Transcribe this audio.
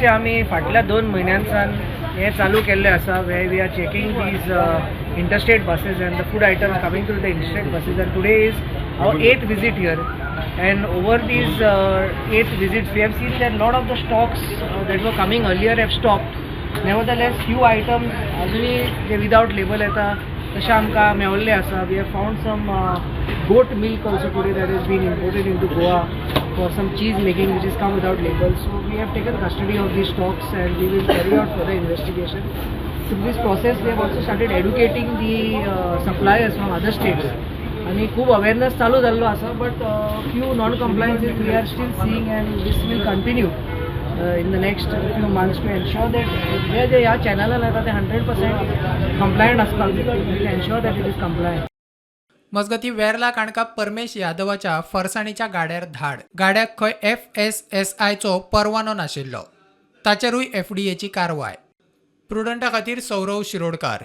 जशें आमी फाटल्या 2 म्हयन्यांसान हें चालू केल्लें आसा, where we are checking these interstate buses and the food items coming through the interstate buses, and today is our eighth visit here. And over these eight visits, we have seen that lot of the stocks that were coming earlier have stopped. Nevertheless, few items अजुनूय जे without label येता तशें आमकां मेवल्ले आसा. We have found some goat milk also today that is been imported into Goa for some cheese making, which is come without label. So we have taken custody of these stocks and we will carry out further investigation. Through this process, we have also started educating the suppliers from other states. आणि खूप awareness चालू जाल्लो आसा, but few non compliances we are still seeing, and this will continue in the next few months to ensure that जे जे ह्या चॅनलान येता ते 100% compliant आसपाक जाय, ensure that it is compliant. मजगतीं, वेर्ला काणका परमेश यादवाच्या फरसाणीच्या गाड्यार धाड. गाड्याक खंय एफएसएसआयचो परवानो नाशिल्लो. ताचेरूय एफडीएची कारवाय. प्रुडंटा खातीर सौरव शिरोडकार.